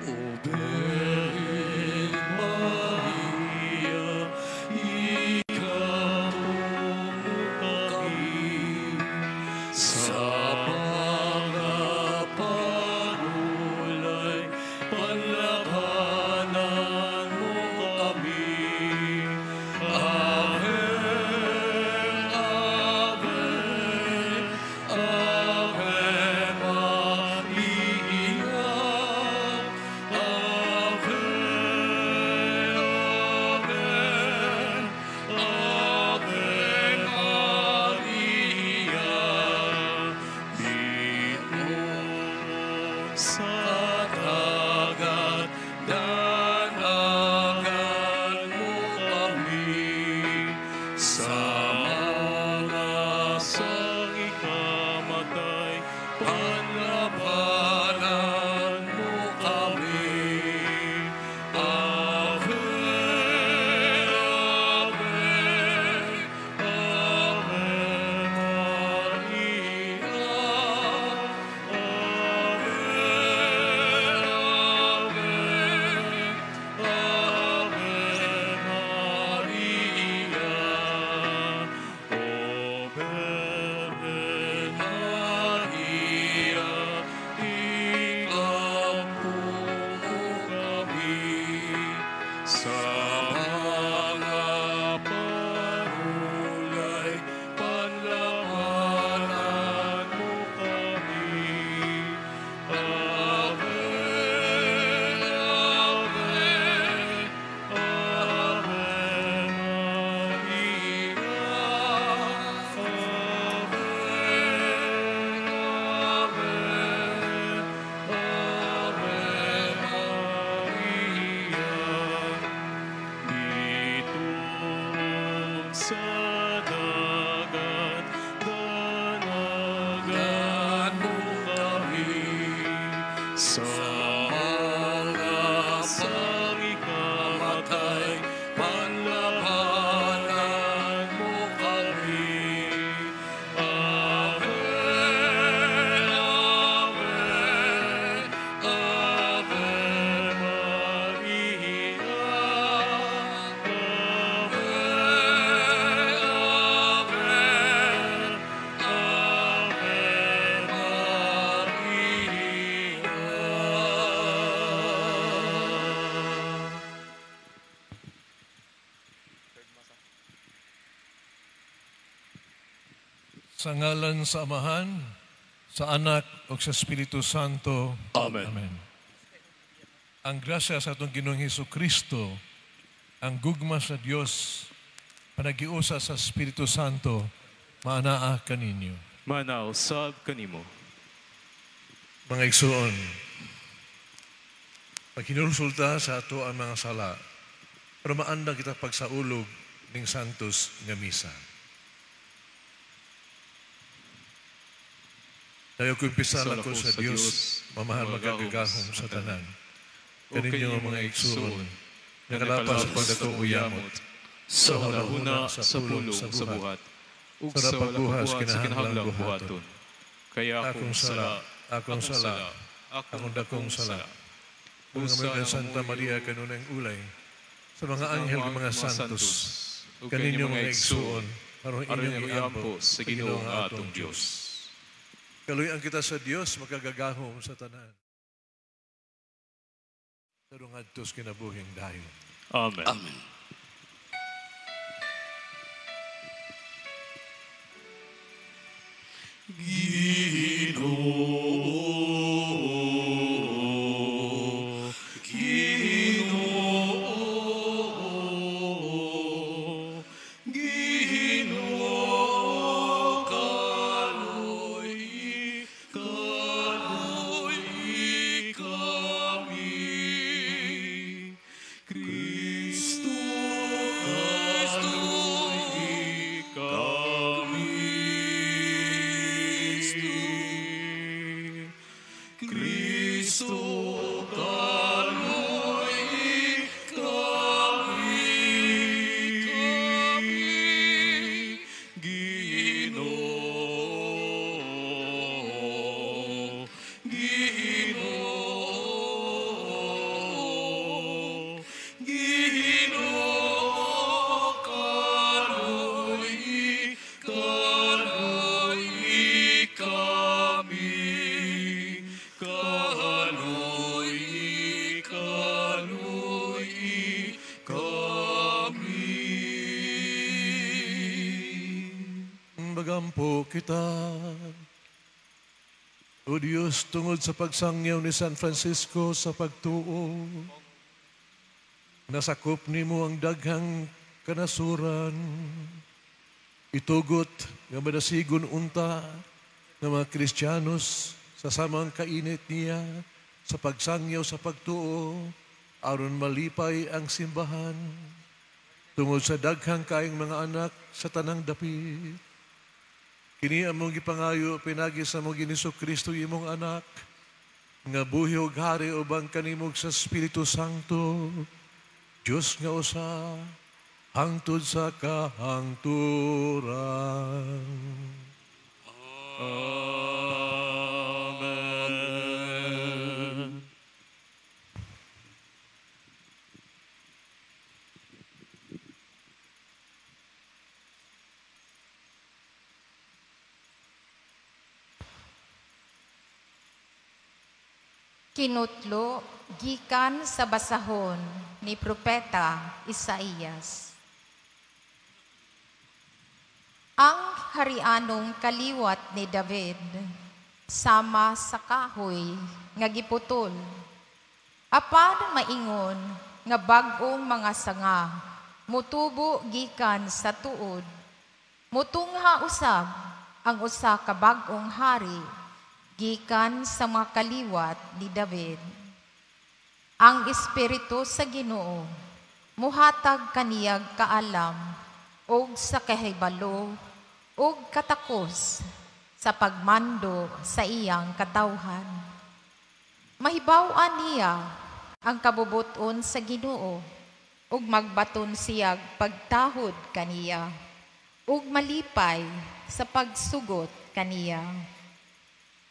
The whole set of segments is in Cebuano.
O Birhen Maria, ikampo mo kami sa mga panulay, panlabanan mo kami. Ave, Ave, Ave Maria. Ave, Ave, Ave Maria. Bituon sa dagat, danagan mo kami sa mga sang ikamatay, panlabanan mo kami. Ave, Ave, Ave Maria. Ave, Ave, Ave Maria. O Birhen Maria, ikampo mo kami sa mga panulay, panlabanan mo kami. Ave, Ave, Ave Maria. Ave, Ave, Ave Maria. Bituon sa dagat, danagan mo kami sa mga sang ikamatay, panlabanan mo kami. Ave, Ave, Ave Maria. Ave, Ave, Ave Maria. Sa ngalan sa Amahan, sa Anak ug sa Espiritu Santo. Amen. Amen. Ang grasya sa atong Ginoong Hesus Kristo, ang gugma sa Dios, panagiusa sa Espiritu Santo, maanaa kaninyo. Manaw sab kanimo. Mga igsuon, paghinulsulta sa ato ang mga sala, pero maandang kita pagsaulog ning Santos nga misa. Dayo ko impisala ko sa Dios, mamahal magagagahom sa tanan. Kaninyo mga igsuon, nakalapas sa pagdatong uyamot, sa hunahuna, sa pulong, sa buhat, ug Sa sa wala pagbuhat, pagbuhat sa kinahanglang kinahanglang buhaton. buhaton. Kaya akong sala, akong sala, akong dakong sala. Mga Usa mga Santa Maria kanunang ulay, sa mga anghel ug mga santos, ug kaninyo mga igsuon, aron aron inyong inyong iampo iampo sa Ginoo nga atong Dios. Kaluyan kita sa Dios, makagagahom sa tanan. Sarong adtos kinabuhing dayon. Amen. Amen. Ginoo, Ginoo, Ginoo, kaloy, kaloy kami. Kristo, kaloy kami. Ampo kita. O Diyos, tungod sa pagsangyaw ni San Francisco sa pagtuo, nasakop nimo ang daghang kanasuran. Itugot nga madasigon unta nga mga Kristiyanos sa samang kainit niya sa pagsangyaw sa pagtuo, aron malipay ang simbahan tungod sa daghang kaayong mga anak sa tanang dapit. Kini among gipangayo pinagi sa among Ginoong Kristo imong anak nga buhi ug hari uban kanimo sa Espiritu Santo, Dios nga usa hangtod sa kahangturan. Amen. Kinutlo gikan sa basahon ni Propeta Isaías. Ang harianong kaliwat ni David sama sa kahoy nga giputol. Apan maingon nga bag-ong mga sanga mutubo gikan sa tuod, mutungha usab ang usa ka bag-ong hari gikan sa mga kaliwat ni David. Ang espiritu sa Ginoo muhatag kaniyag kaalam og sa kahibalo og katakos sa pagmando sa iyang katawhan. Mahibaw-an niya ang kabubuton sa Ginoo ug magbaton siyag pagtahod kaniya ug malipay sa pagsugot kaniya.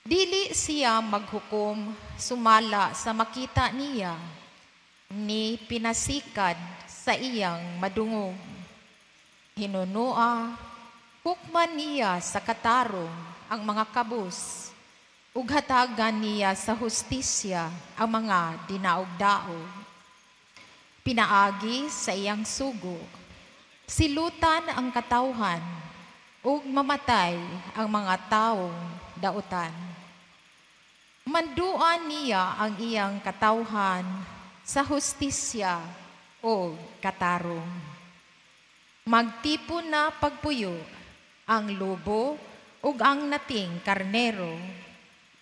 Dili siya maghukom sumala sa makita niya, ni pinasikad sa iyang madungog. Hinunua, hukman niya sa katarong ang mga kabus, ug hatagan niya sa hustisya ang mga dinaog-daog. Pinaagi sa iyang sugo, silutan ang katawhan, ug mamatay ang mga taong dautan. Manduan niya ang iyang katawhan sa hustisya o katarong. Magtipon na pagpuyo ang lobo ug ang nating karnero,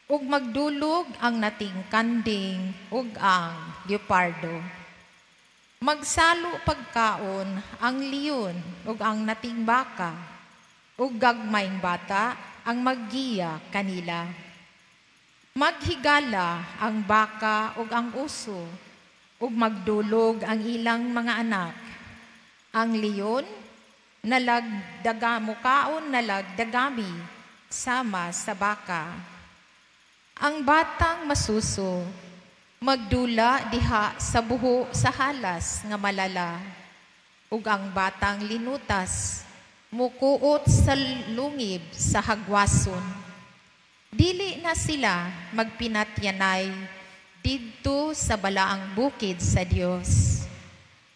ug magdulog ang nating kanding ug ang leopardo. Magsalo pagkaon ang leon ug ang nating baka, ug gagmayng bata ang maggiya kanila. Maghigala ang baka ug ang uso, ug magdulog ang ilang mga anak. Ang leon nalagdagamukaon nalagdagami sama sa baka. Ang batang masuso magdula diha sa buho sa halas nga malala, ug ang batang linutas mukuot sa lungib sa hagwason. Dili na sila magpinatyanay didto sa balaang bukid sa Dios.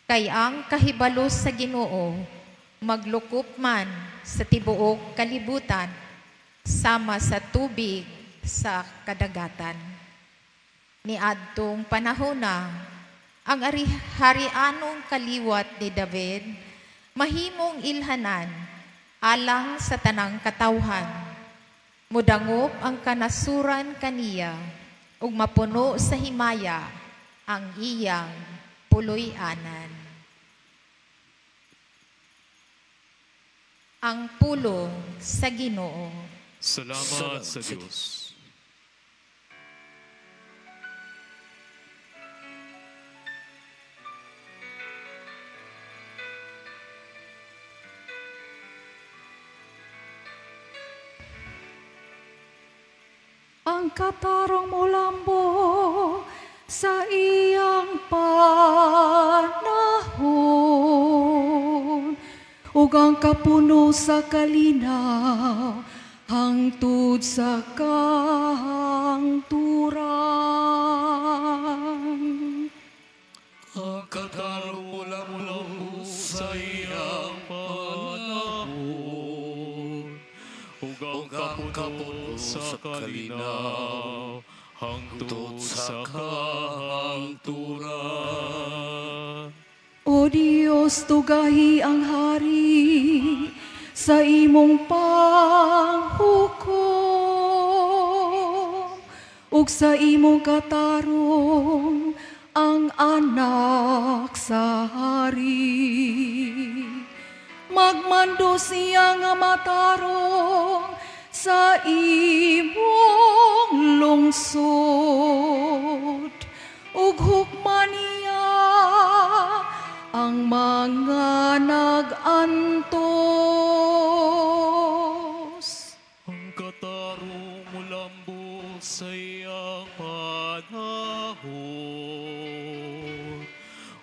Kay ang kahibalo sa Ginoo maglukop man sa tibuok kalibutan sama sa tubig sa kadagatan. Niadtong panahona, ang harianong kaliwat ni David mahimong ilhanan alang sa tanang katawhan. Mudangop ang kanasuran kaniya ug mapuno sa himaya ang iyang puloy-anan. Ang pulong sa Ginoo. Salamat sa Diyos. Ang katarong mulambo sa iyang panahon, ug ang kapuno sa kalinaw hangtod sa kahangturan. Ang katarong mulambo sa iyang panahon, kapuno sa kalinaw, hangtod sa kahangturan. O Dios, tugahi ang hari sa imong panghukom, ug sa imong katarong ang anak sa hari. Magmando siya nga matarong sa imong lungsod, ug hukman niya ang mga nag-antos. Ang katarong mulambo sa iyang panahon,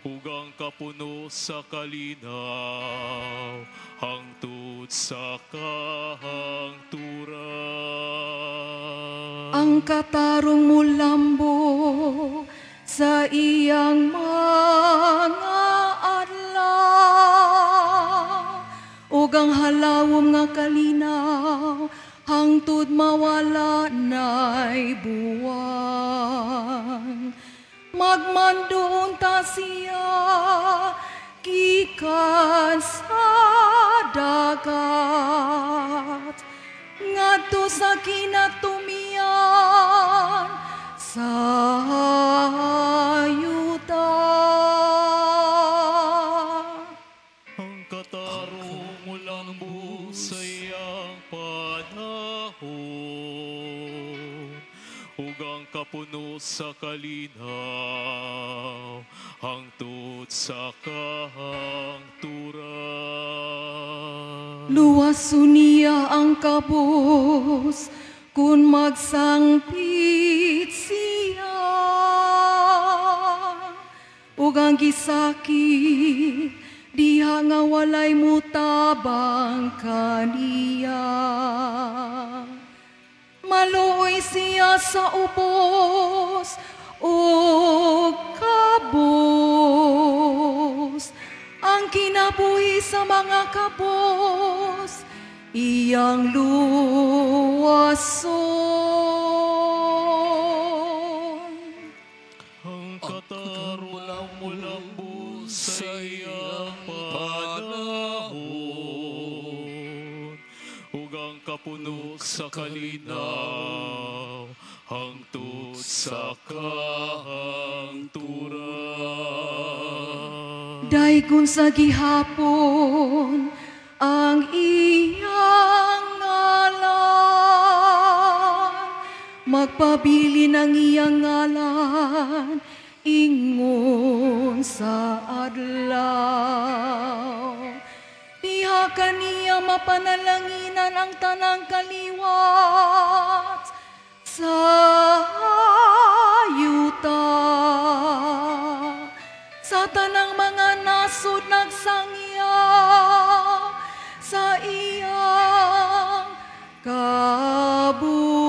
ug ang kapuno sa kalinaw, hangtod sa kahangturan. Ang katarong mulambo sa iyang mga adlaw, ug ang halawom nga kalinaw hangtod mawala na'y buwang. Magmando unta siya gikan sa dagat, ngadto sa kinatumian sa yuta. Ang katarong mulambo sa iyang panahon, ug ang kapuno sa kalinaw, hangtod sa kahangturan. Luwason niya ang kabos kung magsangpit siya, ug ang gisakit diha nga walay mutabang kaniya. Maluoy siya sa ubos ug kabos, ang kinabuhi sa mga kabos iyang luwason. Ang katarong mulambo sa iyang panahon, ug ang kapuno sa kalinaw, hangtod sa kahangturan. Daygon sa gihapon ang iyang ngalan, magpabilin ang iyang ngalan ingon sa adlaw. Diha kaniya mapanalanginan ang tanang kaliwat sa yuta. Sa tanang mga nasod nagsangya sa iyang kabulahan.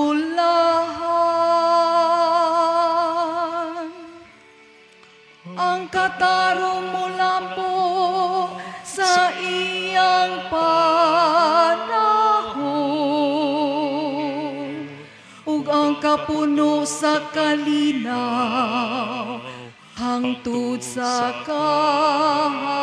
Ang katarong mulambo sa iyang panahon, ug ang kapuno sa kalinaw hangtod sa kahangturan.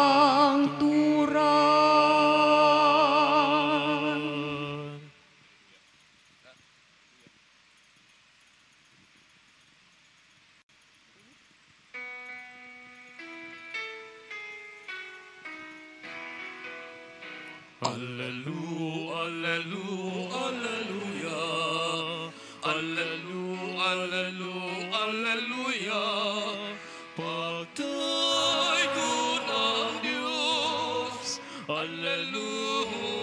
Alleluia, alleluia, alleluia, alleluia, alleluia, alleluia. Pagtaygon ang Diyos, alleluia.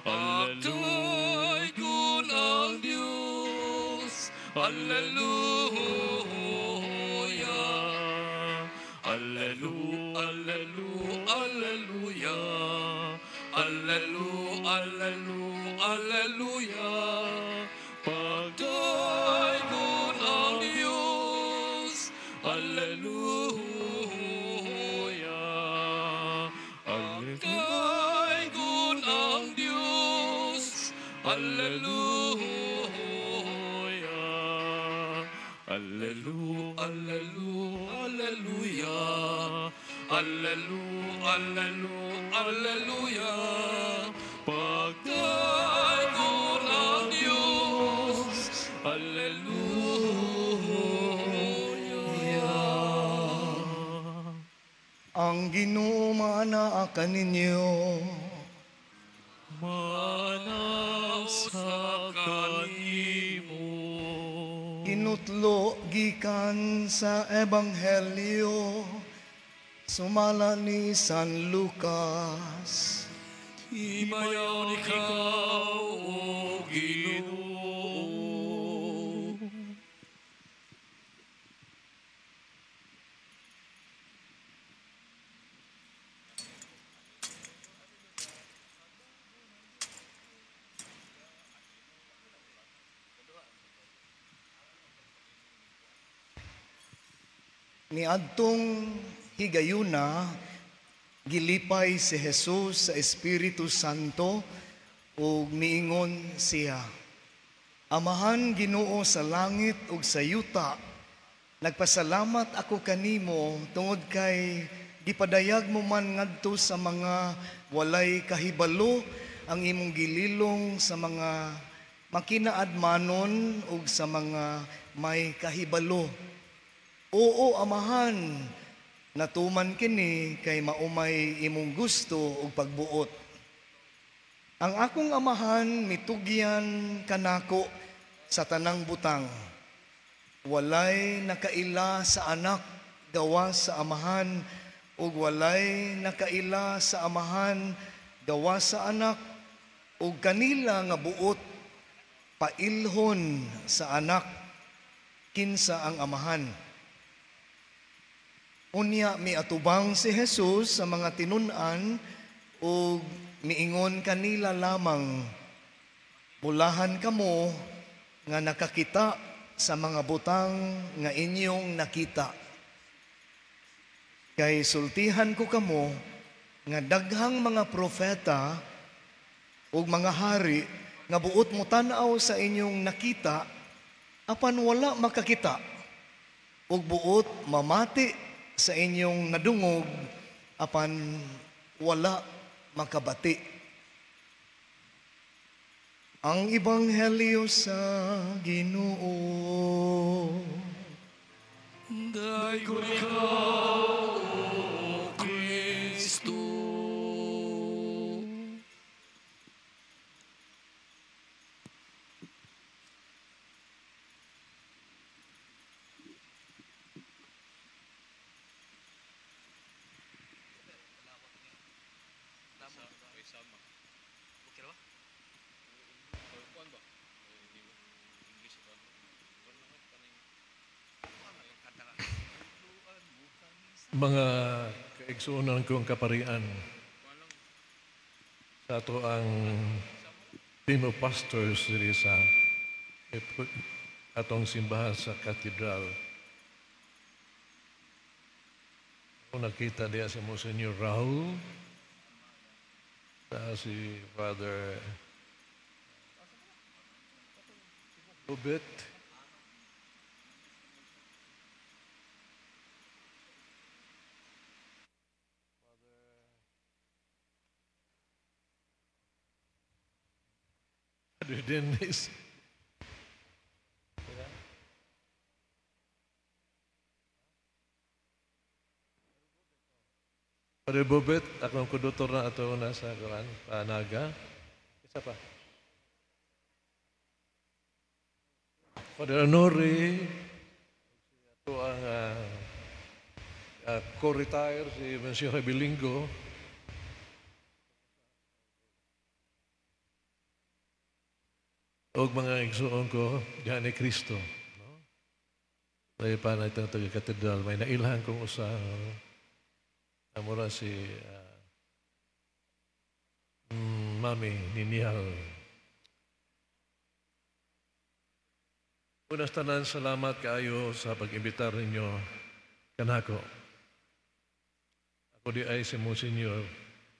Pagtaygon ang Diyos, alleluia. Alleluia, alleluia, alleluia, alleluia, alleluia, alleluia. Pagtaygon ang Diyos, alleluia. Pagtaygon ang Diyos, Alleluia, Alleluia, Alleluia, Alleluia, Alleluia, Alleluia. Pagdayon ang Diyos, Alleluia. Ang Ginoo maanaa kaninyo. Mana sa kanimo. Kinutlo gikan sa Ebanghelyo sumala ni San Lucas. Himayaw ikaw, O Ginoo. Niadtong higayuna, gilipay si Jesus sa Espiritu Santo ug miingon siya, Amahan Ginoo sa langit ug sa yuta, nagpasalamat ako kanimo tungod kay gipadayag mo man ngadto sa mga walay kahibalo ang imong gililong sa mga makinaadmanon ug sa mga may kahibalo. Oo, Amahan, natuman kini kay maumay imong gusto ug pagbuot. Ang akong amahan mitugyan kanako sa tanang butang. Walay nakaila sa anak gawa sa amahan, ug walay nakaila sa amahan gawa sa anak, ug kanila nga buot pailhon sa anak kinsa ang amahan. Unya miatubang si Jesus sa mga tinun-an ug miingon kanila lamang, bulahan kamo nga nakakita sa mga butang nga inyong nakita. Kay sultihan ko kamo nga daghang mga propeta ug mga hari nga buot mo tan-aw sa inyong nakita apan wala makakita, ug buot mamati sa inyong nadungog apan wala makabati. Ang Ebanghelyo sa Ginoo. Daygon ikaw, O Kristo. Mga kaigsuonan kong kaparian, sa ato ang team of pastors diri sa atong simbahan sa Cathedral. Ako nakita diya si Monsignor Raul, sa si Father Robert, Father Dennis. Father Bobet, akong kudutor na ato na sa kuan, Panaga. Isa pa. Father Honore, ato ang co-retire si Monsignor Rebilingo. Og mga igsuon ko, diyan ni Kristo. No? Layo pa na itong taga-katedral, may nailhan kong usa. Amura si Mami Ninial. Unas tanan, salamat kaayo sa pag-imbitar ninyo kanako. Ako di ay si Monsignor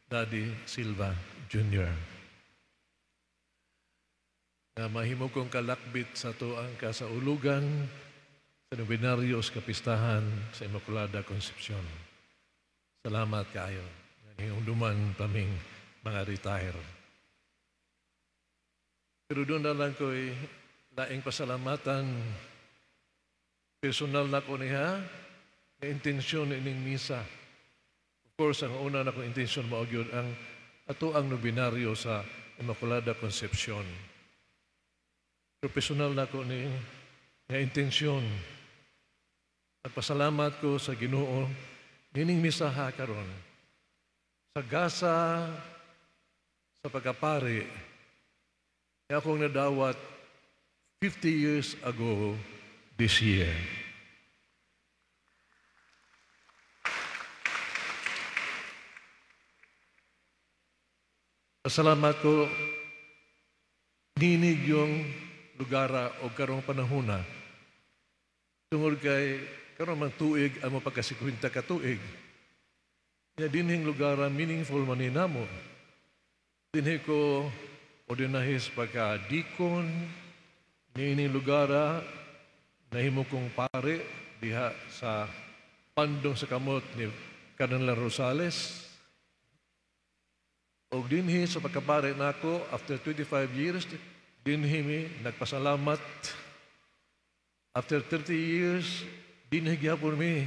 Daddy Silva Jr. Nga mahimo kong kalakbit sa atoang kasaulugan sa nobenaryo sa kapistahan sa Immaculada Concepcion. Salamat kaayo. Hinumduman paming mga retire. Pero doon na lang ko'y laing pasalamatan. Personal na ko niya nga intensyon ining misa. Of course, ang una na kong intensyon mao gyud ang ato ang nobenaryo sa Immaculada Concepcion. Pero personal na ko ni nga intensyon. Nagpasalamat ko sa Ginoo nining misaha karon. Sa gasa sa pagkapari nga akong nadawat 50 years ago this year. Pasalamat ko ninig yung lugara o karong panahona. Tungod kay karong mang tuig ang mapagkasikwinta ka tuig. Kaya dinhing lugara meaningful man ni namo. Dinhi ko ordinahis pagka deacon, niining lugara nahimo kong pare diha sa pandong sa kamot ni Cardinal Rosales. Og dinhi sa pagkapare nako after 25 years, dinhi mi nagpasalamat. After 30 years, dinhi gyapon mi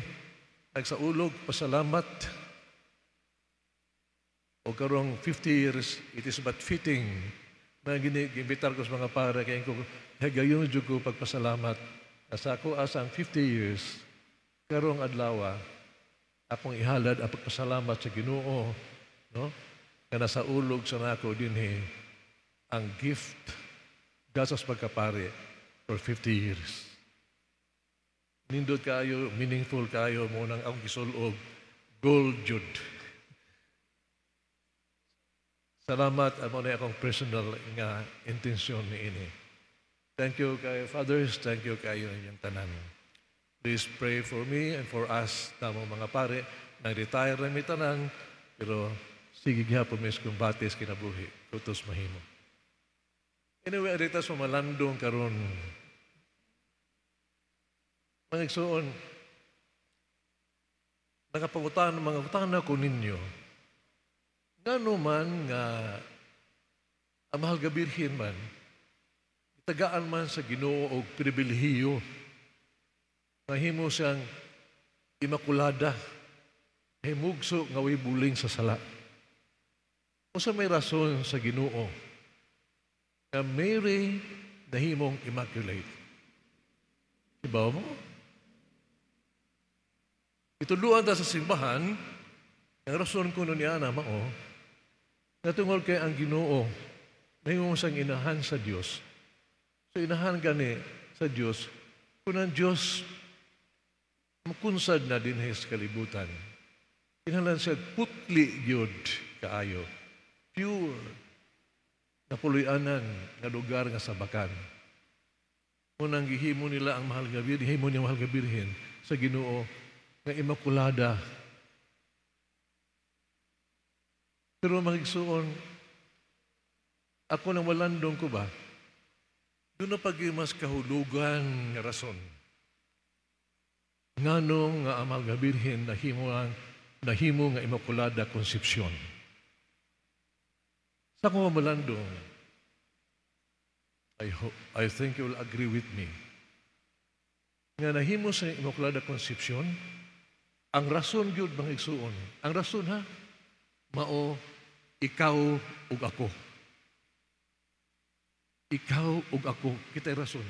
nagsaulog pasalamat. O karong 50 years, it is but fitting na giimbitar ko sa mga pare kay ko higayon jud ko pagpasalamat. Sa ako asang 50 years, karong adlaw akong ihalad ang pagpasalamat sa Ginoo, no? Nga nasa ulog sa nako dinhi ang gift gasas pagkapare for 50 years. Nindot kaayo, meaningful kaayo mo nang akong gisulog, gold jud. Salamat amo na akong personal nga intensyon niini. Thank you kay fathers, thank you kayo inyong tanan. Please pray for me and for us, tamong mga pare, nag-retire na mi tanan, pero sige gihapon mi sa kumbate sa kinabuhi, kutos mahimo. Anyway, arita sa malandong karon. Mga igsoon, nakapangutan, mga utana ko ninyo, ngano man nga ang mahal ga Birhen man, tagaan man sa Ginoo og pribilehiyo, mahimo siyang imakulada, himugso nga way buling sa sala. Unsa may rason sa Ginoo nga Mary nahimong immaculate? Ibaw mo? Ituluan ta sa simbahan, ang rason kuno niya na mao, na tungod kay ang Ginoo nahimong siyang inahan sa Dios. So inahan gani sa Dios, kung ang Dios mukunsad na dinhi sa kalibutan, kinahanglan siya putli gyud kaayo, pure na puloy-anan nga lugar nga sabakan. Unang gihimo nila ang mahal nga Birhen, gihimo niya ang mahal nga Birhen sa Ginoo nga Immaculada. Pero mga igsuon, ako nang malandong ko ba, doon na pag mas kahulugan nga rason. Nganong nga ang mahal nga Birhen nahimo nga Immaculada Concepcion. Sa akong malandong, I think you will agree with me, nga nahimo sa Immaculada Concepcion, ang rason gyud mga igsuon, ang rason ha, mao ikaw ug ako. Ikaw ug ako, kita'y rason.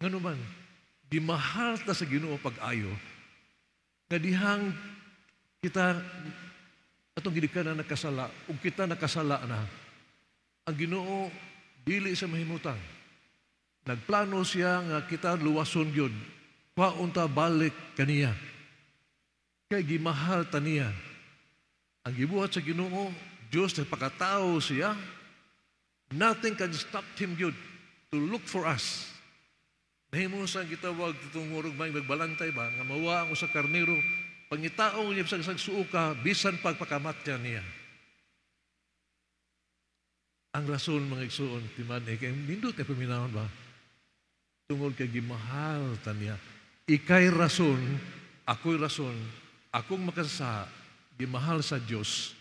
Ngano man, di mahal ta sa Ginoo pag-ayo, nga dihang kita atong gidikanan nakasala, ug kita nakasala na, ang Ginoo dili sa mahimutang. Nagplano siya nga kita luwason gyud, kwaon ta balik kaniya. Kay gimahal ta niya. Ang gibuhat sa Ginoo, Dios nagpakatao siya. Nothing can stop him gyud to look for us. Nahimo sa gitawag tungurog may magbalantay ba nga mawa ang usa karnero, pangitaong niya sa isang suoka bisan pagpakamatya niya. Ang rason, mga igsuon, timan eh, kay nindot kay paminawon ba? Tungod kay gimahal ta niya. Ikay rason, ako'y rason, akong makasasa, gimahal sa Dios,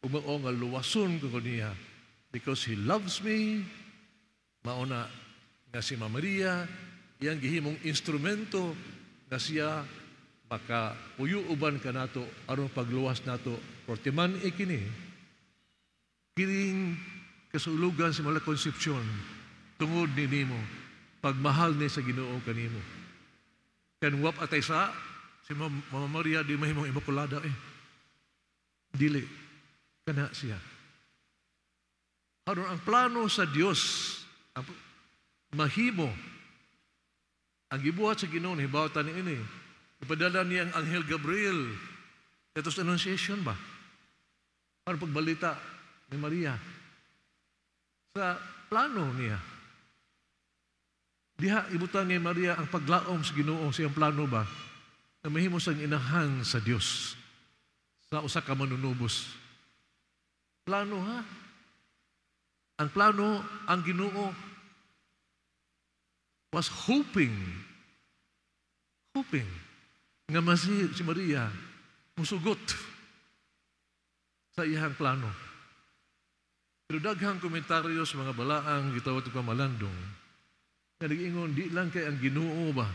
ug mao nga luwason ko niya because He loves me. Mao na nga si Mama Maria iyang gihimong instrumento nga siya maka uban kanato aron pagluwas nato. Pero timan-i kini, kining kasulugan sa Immaculate Conception, tungod ni nimo, pagmahal ni sa Ginoo kanimo. Kan wap atay sa si Mama Maria, di mahimong Immaculada eh. Dili kana siya. Aron ang plano sa Dios ang mahimo, ang gibuhat sa Ginoo, hibaw ta ni ini, ipadala niya ang Anghel Gabriel kato sa Annunciation ba? Para pagbalita ni Maria sa plano niya. Diha ibutang ni Maria ang paglaom sa Ginoo sa iyang plano ba na mahimo sang inahan sa Dios sa usa ka manunubos. Plano ha? Ang plano, ang Ginoo was hoping, hoping nga masi si Maria musugot sa iyang plano. Pero daghang komentaryo sa mga balaang gitawag og pamalandong nga nag-ingon, di lang kay ang Ginoo ba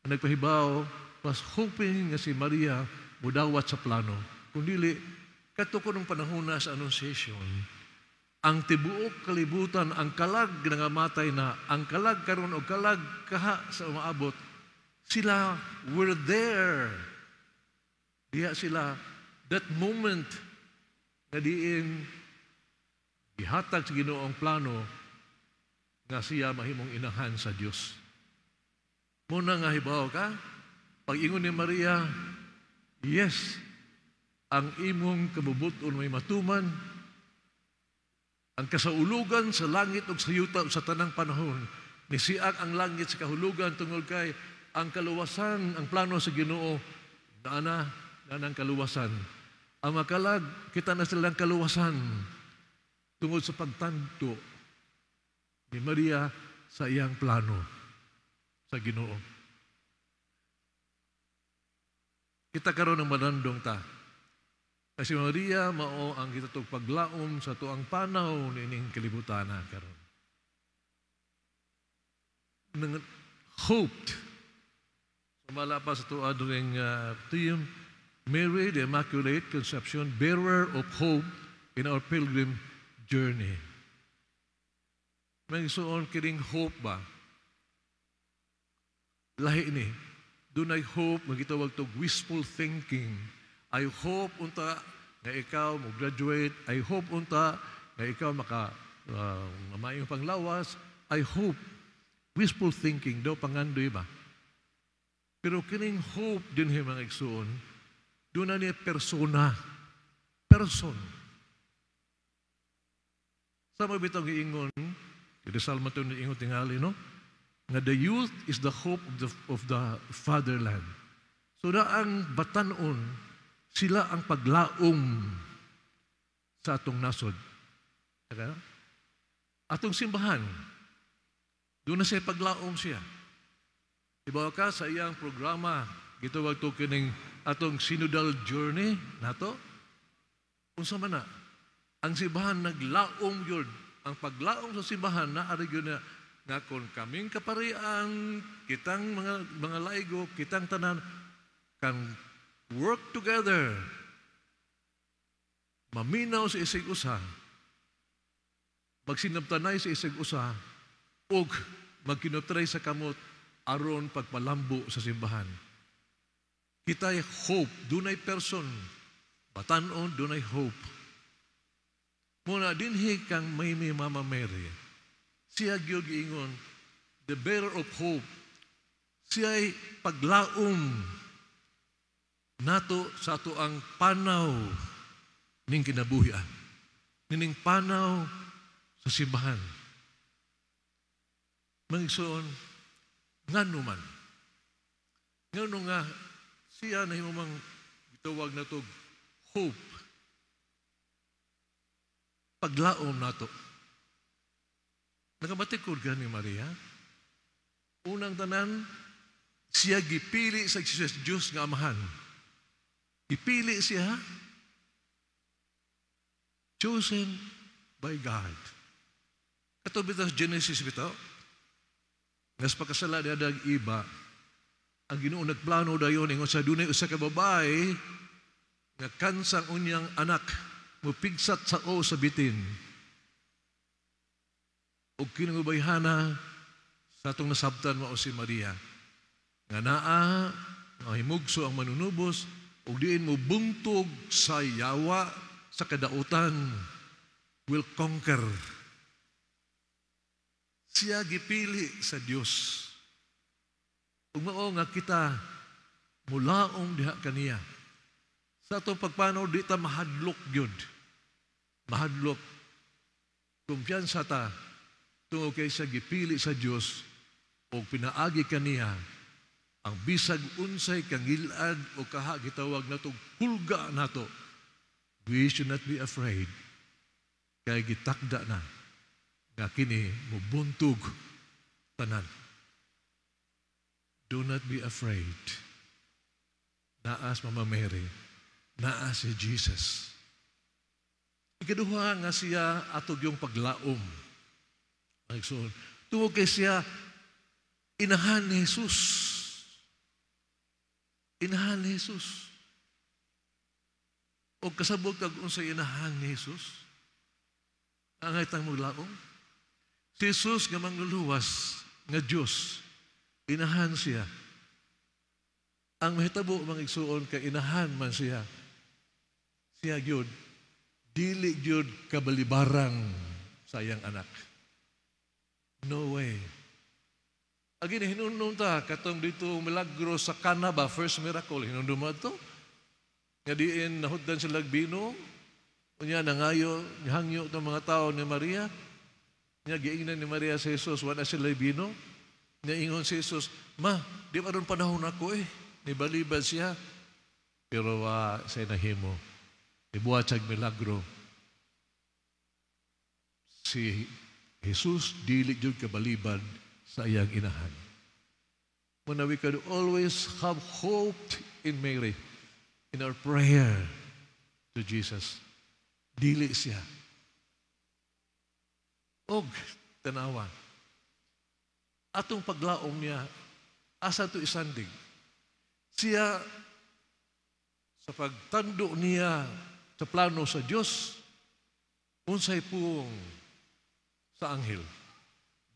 ang nagpahibaw was hoping nga si Maria mudawat sa plano, kundi kadto kunong panahon na sa Annunciation, ang tibuok kalibutan, ang kalag nangamatay na, ang kalag karon og kalag kaha sa umaabot, sila were there. Diha sila that moment nga diin gihatag sa Ginoo ang plano nga siya mahimong inahan sa Dios. Muna nga hibaw ka, pag ingon ni Maria, "Yes, ang imong kabubuton may matuman," ang kasaulugan sa langit ug sa yuta sa tanang panahon, nisiak ang langit sa kahulugan tungod kay ang kaluwasan, ang plano sa Ginoo, naana, naana ang kaluwasan. Ang makalag, kita na silang kaluwasan tungod sa pagtanto ni Maria sa iyang plano sa Ginoo. Kita karon ng manandong ta. Kasi Maria mao ang kita paglaom sa tuang panaw niining kalibutan na karon. Nang hoped. Sumala pa sa tuwa during theme, Mary, the Immaculate Conception, bearer of hope in our pilgrim journey. Mga igsoon, kining hope ba? Lahi ni. Dunay hope, magitawag to wishful thinking. I hope unta nga ikaw mo graduate. I hope unta nga ikaw maka maayong panglawas. I hope. Wishful thinking daw pangandoy ba? Pero kining hope din mga igsoon, doon na niya persona. Person. Sa mga bitong giingon, Rizal man ito ingon tingali, no? Nga the youth is the hope of the fatherland. So na ang batanon, sila ang paglaom sa atong nasod. Saka, atong simbahan, doon na siya paglaom siya. Ibaw ka sa iyang programa, gitawag to kining atong synodal journey nato. Unsa man na? Ang simbahan naglaom yun. Ang paglaom sa simbahan na ari gyud na nga kon kaming kaparian, kitang mga laigo, kitang tanan can work together. Maminaw sa isig usa. Magsinabtanay sa isig usa ug magkinutray sa kamot aron pagpalambo sa simbahan. Kita'y hope, dunay person, batanon, dunay hope. Muna dinhi kang may Mama Mary, siya gyud giingon, the bearer of hope. Siya'y paglaom nato sa ato ang panaw ning kinabuhian. Nining panaw sa simbahan. Mga igsoon, ngano man? Ngano nga siya na mang gitawag nato hope? Paglaom nato. Nakabatikod ka ni Maria? Unang tanan, siya gipili sa Diyos nga Amahan. Gipili siya, chosen by God. Kato bitaw Genesis bitaw, nga sa pagkasala ni Adan Eva, ang Ginoo nagplano dayon ingon sa dunay usa ka babae nga kansang unyang anak mupigsat sa o sa bitin. Ug kining babayhana sa atong nasabtan mao si Maria. Nga naa nga himugso ang manunubos ug diin mo buntog sa yawa sa kadautan, will conquer. Siya gipili sa Dios. Ug mao nga kita mulaom diha kaniya. Sa atong pagpanaw, di ta mahadlok gyud. Mahadlok. Kumpiyansa ta tungod kay sa gipili sa Dios o pinaagi kaniya ang bisag unsay kangilad o kaha gitawag nato hulga nato. We should not be afraid kay gitakda na nga kini mubuntog tanan. Do not be afraid. Naa si Mama Mary, naa si Jesus. Ikaduha nga siya atog yung paglaom. Mga, tungod kay siya inahan ni Jesus. Inahan ni Jesus. O kasabot kag unsay inahan ni Jesus? Angay tang maglaom. Si Jesus nga mangluluwas nga Dios, inahan siya. Ang mahitabo, mga igsuon, kay inahan man siya. Siya gyud dili gyud kabalibarang sa iyang anak. No way. Again, hinumdum ta katong dito milagro sa Cana ba, first miracle, hinumdum mo to? Nga diin nahutdan sila bino, unya nangayo, nihangyo itong mga tao ni Maria. Nya giingnan ni Maria sa Jesus, wala sila bino. Niingon si Jesus, "Ma, di pa ron panahon ako eh." Nibalibad siya. Pero sa nahimo, ibuhat siyang milagro. Si Jesus dili jud kabalibad sa iyang inahan. Muna we can always have hope in Mary, in our prayer to Jesus. Dili siya. Og tanawa. Atong paglaom niya, asa to isandig? Siya, sa pagtando niya sa plano sa Diyos, unsay puong sa anghel?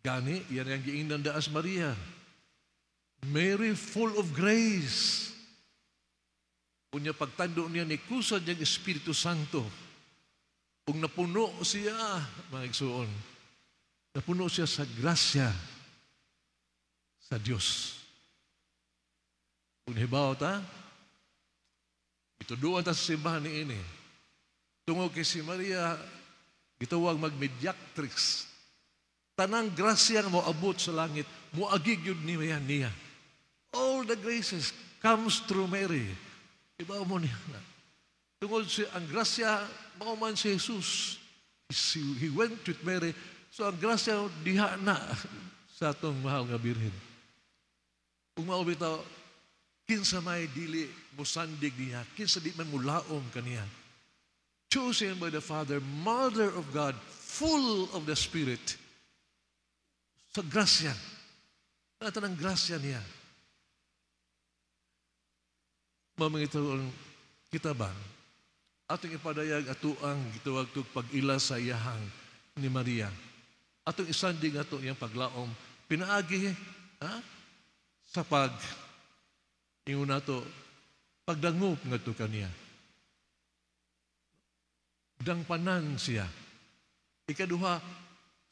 Gani, yan ang giingnan daas Maria. "Mary, full of grace." Unya pagtando niya ni kusad niyang Espiritu Santo. Ug napuno siya, mga igsuon. Napuno siya sa grasya sa Diyos. Kung hibaw ta, ituduan ta sa simbahan ni ini. Tungod kay si Maria, gitawag mag-mediatrix. Tanang grasya nga moabot sa langit, moagi gyud niya niya. All the graces comes through Mary. Iba mo niya na. Tungod si ang grasya, mao man si Jesus. He went with Mary. So ang grasya diha na sa atong mahal nga Birhen. Kung mao bitaw, kinsa may dili mosandig niya, kinsa di man mulaom kaniya? Chosen by the Father, Mother of God, full of the Spirit. Sa grasya. Nata ng grasya niya. Mamangitaon kita ba? Atong ipadayag ato ang gitawag tug pag-ila sa iyahang ni Maria. Atong isandig ato iyang paglaom. Pinaagi ha? Sa pag ingon nato pagdangop ngadto kaniya. Dangpanan siya. Ikaduha,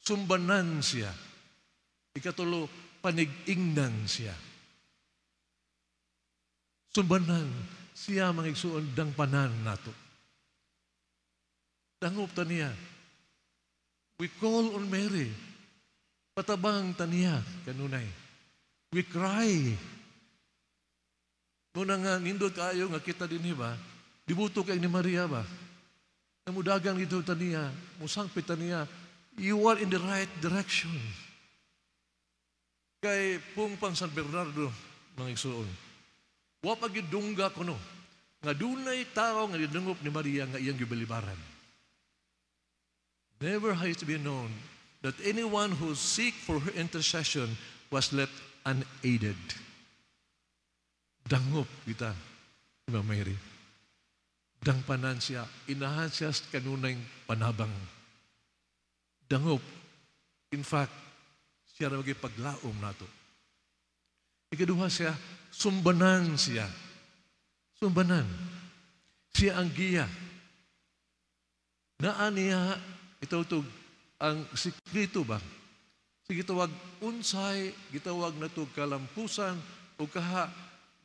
sumbanan siya. Ikatulo, panig-ingnan siya. Sumbanan siya, mga igsuon, dangpanan nato. Dangop ta niya. We call on Mary. Patabang ta niya kanunay. We cry. Muna nga, nindot kayo nga kita din ba? Dibuto kay ni Maria ba? Namudagang dito ta niya, musangpit ta niya. You are in the right direction. Kay pung pang San Bernardo, mga igsuon, wa pa gyud dungga kuno nga dunay tao nga gidungop ni Maria nga iyang gibilibaran. Never has it been known that anyone who seek for her intercession was left unaided. Dangop kita ni Mama Mary. Dangpanan siya, inahan siya sa kanunay panabang. Dangop. In fact, siya na paglaom nato. Ikaduha siya, sumbanan siya. Sumbanan. Siya ang giya. Naa niya, ito to, ang sikreto ba? Sige, gitawag unsay, gitawag na to kalampusan, o kaha,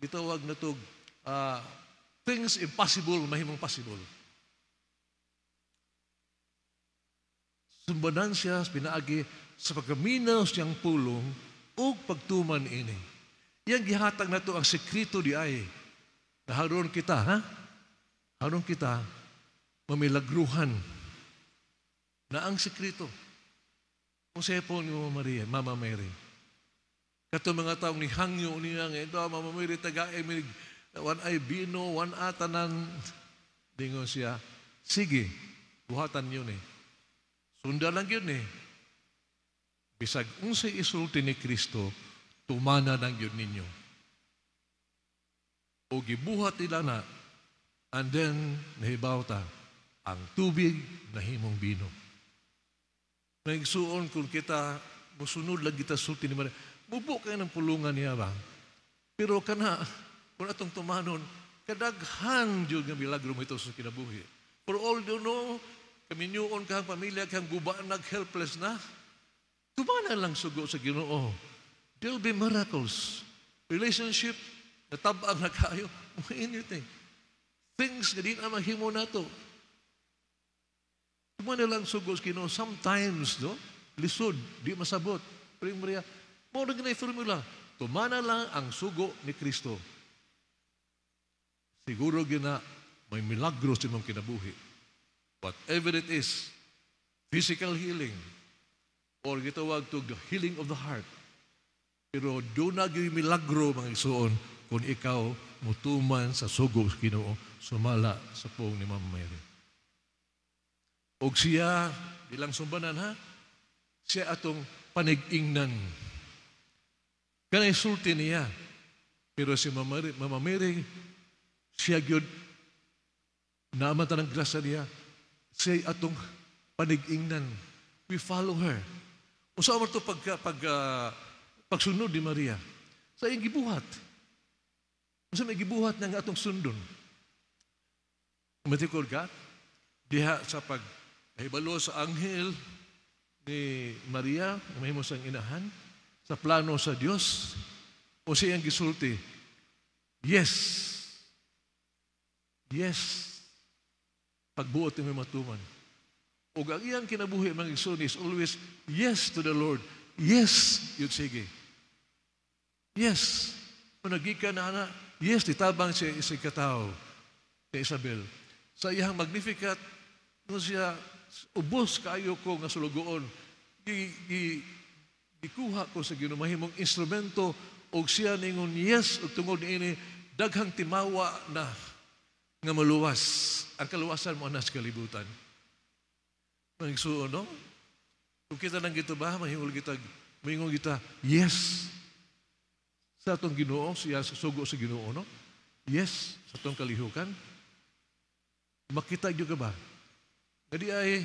gitawag na to things impossible, mahimong possible. Sumbanan siya, pinaagi sa pagkaminaw siyang pulong ug pagtuman ini. Iyang gihatag nato ang sekreto di ay. Naharon kita, ha? Haron kita mamilagruhan na ang sekreto. Kung siya po ni Mama Maria, Mama Mary. Kato mga taong ni hangyo niya nga ito, Mama Mary, taga emig, wan ay bino, wan atanan. Dingon siya, sige, buhatan yun eh. Sundan lang yun eh. Bisag unsay isulti ni Kristo, tumana lang yun ninyo. O gibuhat nila na, and then nahibaw ta, ang tubig nahimong bino. Naigsuon kung kita, musunod lang kita sulti ni Maria, mubo kayo ng pulungan niya ba? Pero kana, kung atong tumanon, kadaghan jud nga milagro mo ito sa kinabuhi. For all you know, kaminyuon kang pamilya, kang gubaan nag-helpless na, tumana lang sugo sa Ginoo. There'll be miracles. Relationship, natabang na kayo, anything. Things nga di na mahimo nato. Tumana lang sugo sa Ginoo. Sometimes, no? Lisod, di masabot. Pero yung Maria, mao na ginay formula. Tumana lang ang sugo ni Kristo. Siguro gina, may milagro sa imong kinabuhi. Whatever it is, physical healing, or gitawag to the healing of the heart. Pero doon na gyud milagro, mga igsuon, kung ikaw mutuman sa sugo sa Ginoo, sumala sa puong ni Mama Mary. Og siya, bilang sumbanan ha, siya atong panig-ingnan. Kanay sulti niya. Pero si Mama Mary, siya gyud naamatan ang grasya niya, siya atong panig-ingnan. We follow her. Unsa man to pagsunod ni Maria? Sa iyang gibuhat. Unsa may gibuhat nga atong sundon? Umatikod ka? Diha sa pagkahibalo sa anghel ni Maria, mahimo sang inahan, sa plano sa Dios, o sa iyang gisulti, yes, yes, pagbuot ni matuman. O ang iyang kinabuhi, mga igsoon, is always yes to the Lord. Yes, yun sige. Yes. Kung nagikan na ana, yes, ditabang siya isig katawo kay Isabel. Sa iyang Magnificat, nung siya, ubos kaayo ko nga sulugoon, gikuha ko sa Ginoo mahimong instrumento og siya ningon yes ug tungod niini daghang timawa na nga maluwas. Ang kaluwasan mo anas kalibutan. Nagsuon, no? Kung kita nang gito ba, mahingol kita, mahingol kita, yes. Sa atong Ginoo, siya sugo sa Ginoo, no? Yes, sa atong kalihukan. Makita gyud ka ba? Ngadi ay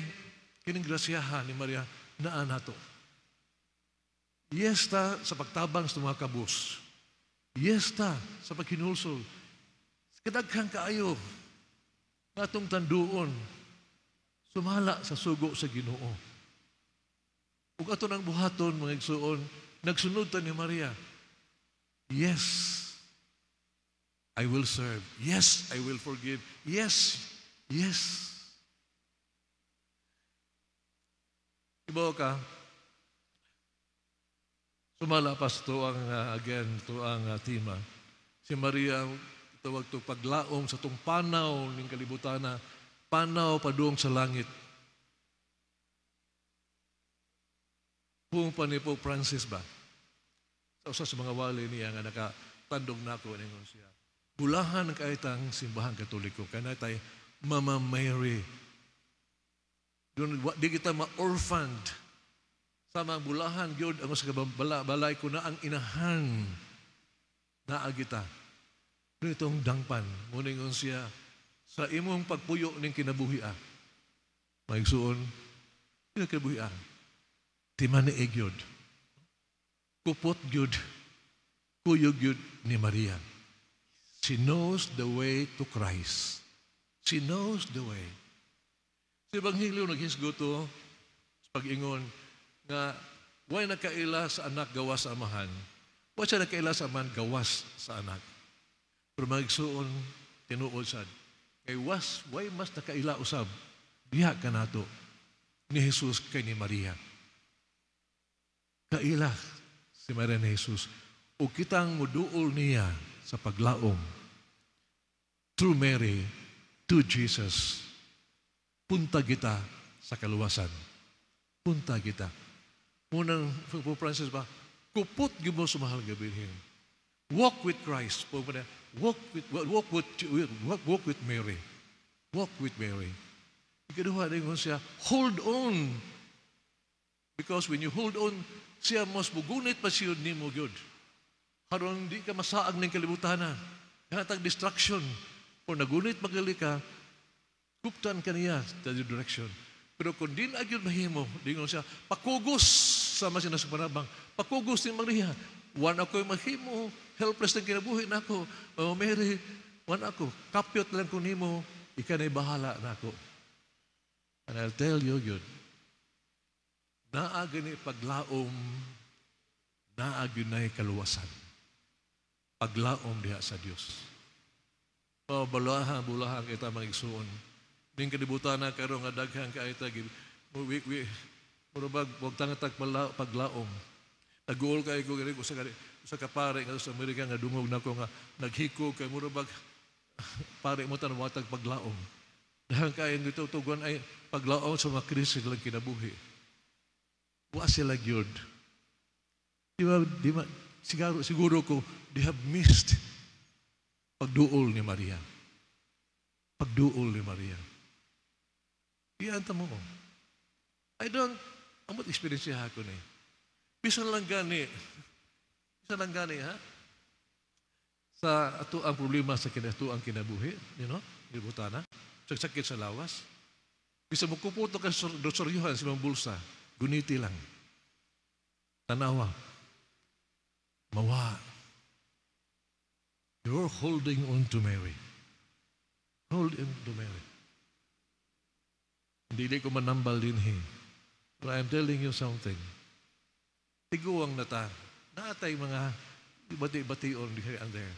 kining grasyahan ni Maria naa nato. Yes ta sa pagtabang sa mga kabus. Yes ta sa paghinulsol. Kadaghan kaayo nga atong tanduon sumala sa sugo sa Ginoo. Ug ato nang buhaton mga igsuon, nagsunod ta ni Maria. Yes, I will serve. Yes, I will forgive. Yes, yes. Ibaw ka, sumala pas to ang, again, to ang tema. Si Maria, tawag to paglaom sa tong panaw ning kalibutana, panaw padung sa langit. Pung pa ni Pope Francis ba? Sa usa sa mga wali niya nga nakatandog nako ningon siya. Bulahan kay tang Simbahang Katoliko kay natay Mama Mary. Doon di kita ma-orphaned. Sa mga bulahan gyud ang usa ka balay ko na ang inahan naa kita. Doon itong dangpan. Muningon siya sa imong pagpuyo ning kinabuhi ah. Maigsuon, kinabuhi ah. Timani gyud. Kupot gyud. Kuyog gyud ni Maria. She knows the way to Christ. She knows the way. Sa Ebanghelyo naghisgot to sa pag-ingon nga way nakaila sa anak gawas sa amahan. Wa siya nakaila sa amahan gawas sa anak. Pero magsuon tinuod sad. Kay was way mas nakaila usab diha kanato ni Jesus kay ni Maria. Kaila si Maria ni Jesus o kitang muduol niya sa paglaom through Mary to Jesus. Punta kita sa kaluwasan. Punta kita. Munang Pope Francis ba, kupot gyud mo sa mahal nga Birhen. Walk with Christ. Walk with Mary. Walk with Mary. Ikaduha din siya, hold on. Because when you hold on, siya mas mugunit pa siya nimo gyud. Aron di ka masaag ng kalibutan na. Hatag distraction. O nagunit magali ka, kuptan ka niya sa direction. Pero kung di na gyud mahimo, dingon siya, pakugos sa mga sinasupanabang, pakugos ni Maria. Wan ako mahimo, helpless ng kinabuhi nako. Mama Mary, wan ako, kapyot lang ko nimo, ika na'y bahala nako. And I'll tell you yun, naa gani paglaom, naa gyud nay kaluwasan. Paglaom diha sa Dios. O bulahan, bulahan kita mga igsuon. Ning kalibutan na karon nga daghan kaayo ta we murag wag tangatag paglaom. Nag-uol kay ko gani usa ka pare nga sa Amerika nga dungog nako nga naghiko kay murag pare mo tan watag paglaom. Daghan kaayo gitutugon ay paglaom sa mga krisis lang kinabuhi. Wa sila gyud. Di ba siguro ko they have missed pagduol ni Maria. Pagduol ni Maria. Iyan mo. I don't, amot experience siya ako ni. Bisan lang gani, ha? Sa ato ang problema sa ato ang kinabuhi, you know, libutana, sakit sa lawas. Bisan mo kuputo ka sa dosoryuhan sa imong bulsa, guniti lang. Tanawa. Mawa. You're holding on to Mary. Hold on to Mary. Hindi ko manambal din he. But I'm telling you something. Tiguang na ta. Naatay mga bati-bation here and there.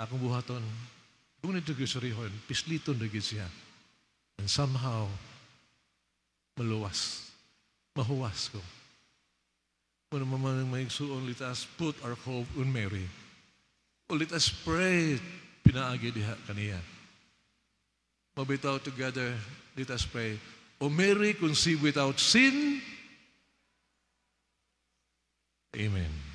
Akong buhaton, kung nito gisurihon, pisliton na gid siya. And somehow, maluwas. Mahuwas ko. Kung naman maigsuon, let us put our hope on Mary. O let us pray, pinaagi diha kaniya. Mabitaw together, let us pray. O Mary, conceived without sin. Amen.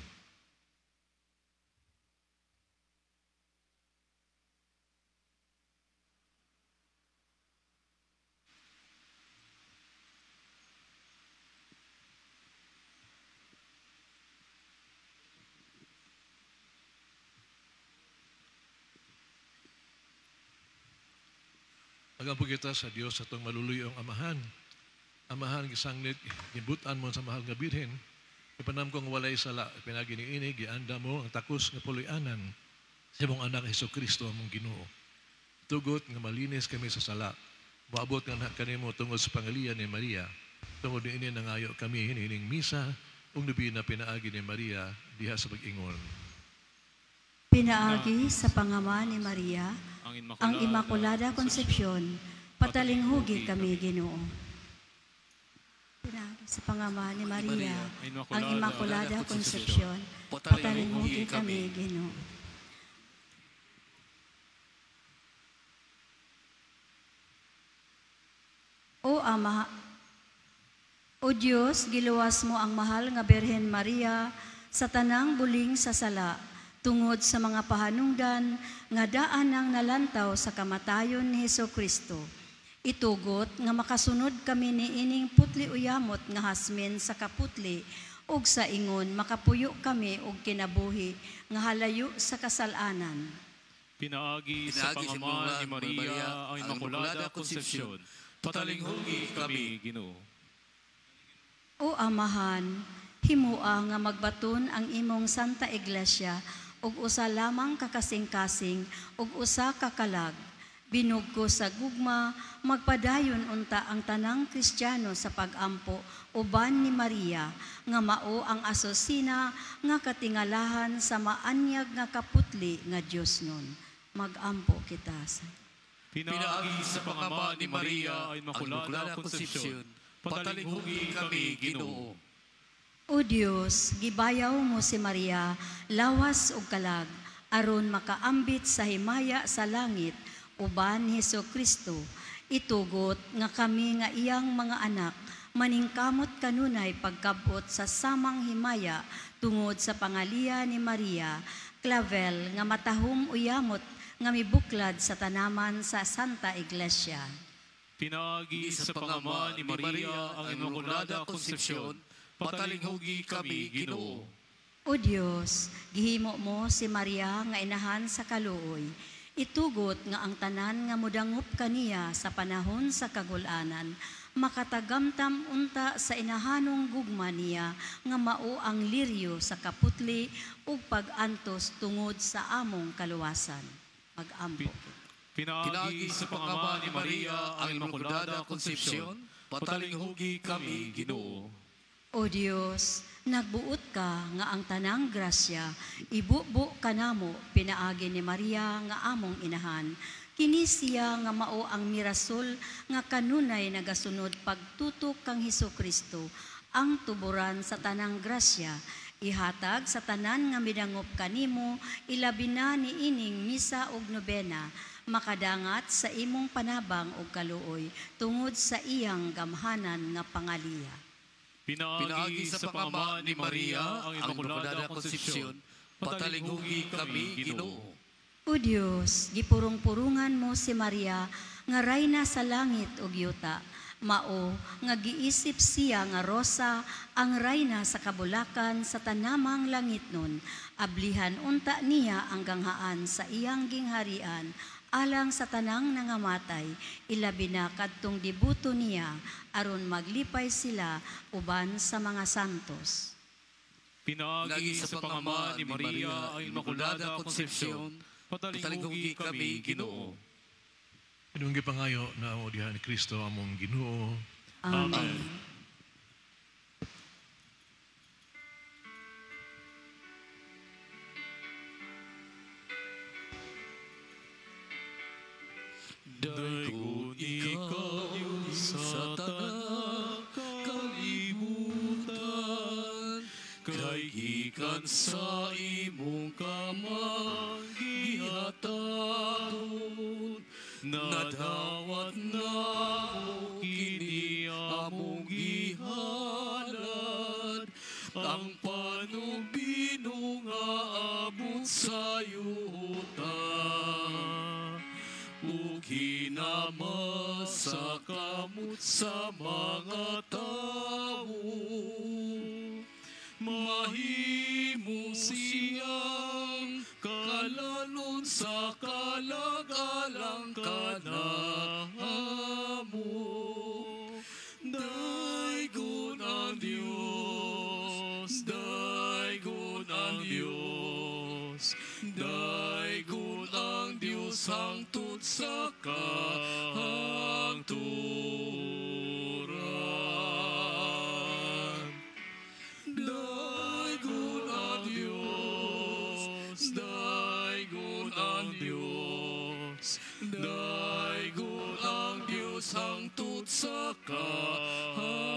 Agampo kita sa Dios atong maluluyong amahan. Amahan, gisangnit, gibutan mo sa mahal nga birhen. Ipanam kong walay sala, pinagi niini, gianda mo ang takos nga puloy-anan sa imong anak Hesus Kristo among Ginoo. Tugot nga malinis kami sa sala. Moabot nga na kanimo tungod sa pangalian ni Maria. Tungod niini nangayo kami hinihining misa ug nobina pinaagi ni Maria diha sa pag-ingon. Pinaagi sa pangama ni Maria, ang Immaculada Concepcion, patalinghugi kami, Ginoo. Pinaagi sa pangama ni Maria, ang Immaculada Concepcion, patalinghugi kami, Ginoo. O Ama, O Dios, giluwas mo ang mahal nga Birhen Maria sa tanang buling sa sala, tungod sa mga pahanungdan nga daan ang nalantaw sa kamatayon ni Hesus Kristo. Itugot nga makasunod kami ni ining putli uyamot nga hasmin sa kaputli, ug sa ingon makapuyo kami og kinabuhi nga halayo sa kasalanan. Pinaagi sa pangama ni Maria ang Immaculada Concepcion, patalinghugi kami, Ginoo. O Amahan, himua nga magbaton ang imong Santa Iglesia ug usa lamang ka kasing-kasing ug usa ka kalag. Binugko sa gugma, magpadayon unta ang tanang Kristiyano sa pagampo uban ni Maria nga mao ang asusina nga katingalahan sa maanyag nga kaputli nga Dios nun. Magampo kita sa Pinaagi sa pangama ni Maria ang Immaculada Concepcion, patalinghugi kami, Ginoo. O Dios, gibayaw mo si Maria, lawas ug kalag, aron makaambit sa himaya sa langit, uban ni Hesus Kristo. Itugot nga kami nga iyang mga anak, maningkamot kanunay pagkabot sa samang himaya tungod sa pangaliya ni Maria, clavel nga matahom uyamot nga mibuklad sa tanaman sa Santa Iglesia. Pinaagi sa pangama ni Maria ang Immaculada Concepcion, patalinghugi kami, Ginoo. O Dios, gihimo mo si Maria nga inahan sa kaluoy. Itugot nga ang tanan nga mudangop kaniya sa panahon sa kagulanan, makatagamtam unta sa inahanong gugma niya nga mao ang liryo sa kaputli ug pag-antos tungod sa among kaluwasan. Magampo. Pinaagi sa pangama ni Maria ang Immaculada Concepcion, patalinghugi kami, Ginoo. O Dios, nagbuot ka nga ang tanang grasya, ibubo kanamo pinaagi ni Maria nga among inahan. Kini siya nga mao ang mirasol nga kanunay nagasunod pagtutok kang Hesus Kristo, ang tuburan sa tanang grasya, ihatag sa tanan nga midangop kanimo, ilabi na niining misa ug nobena, makadangat sa imong panabang ug kaluoy tungod sa iyang gamhanan nga pangaliya. Pinaagi sa pangama ni Maria ang Immaculada Concepcion, patalinghugi kami, Ginoo. O Dios, gipurong-purungan mo si Maria nga rayna sa langit ug yuta. Mao nga giisip siya nga rosa ang rayna sa kabulakan sa tanamang langit nun. Ablihan unta niya ang ganghaan sa iyang gingharian alang sa tanang nangamatay, ilabi na kadtong debuto niya aron maglipay sila uban sa mga santos. Pinaagi sa pangama ni Maria ang Immaculada Concepcion, patalinghugi kami, Ginoo. Inong gipangayo na amo diha ni Kristo among Ginoo. Amen. Daygon ikaw sa tanang kalibutan, kay gikan sa imong kamang gihatagon, nadawat namo kini among gihalad, ang panubino nga abot sa yuta. Kinama sa kamot sa mga tao, mahimo siyang kalalon sa kalagalang kanamo. Daygon ang Diyos, daygon ang Diyos, daygon ang Diyos hangtod sa kahangturan. Daygon ang Diyos, daygon ang Diyos, daygon ang Diyos hangtod sa kahangturan.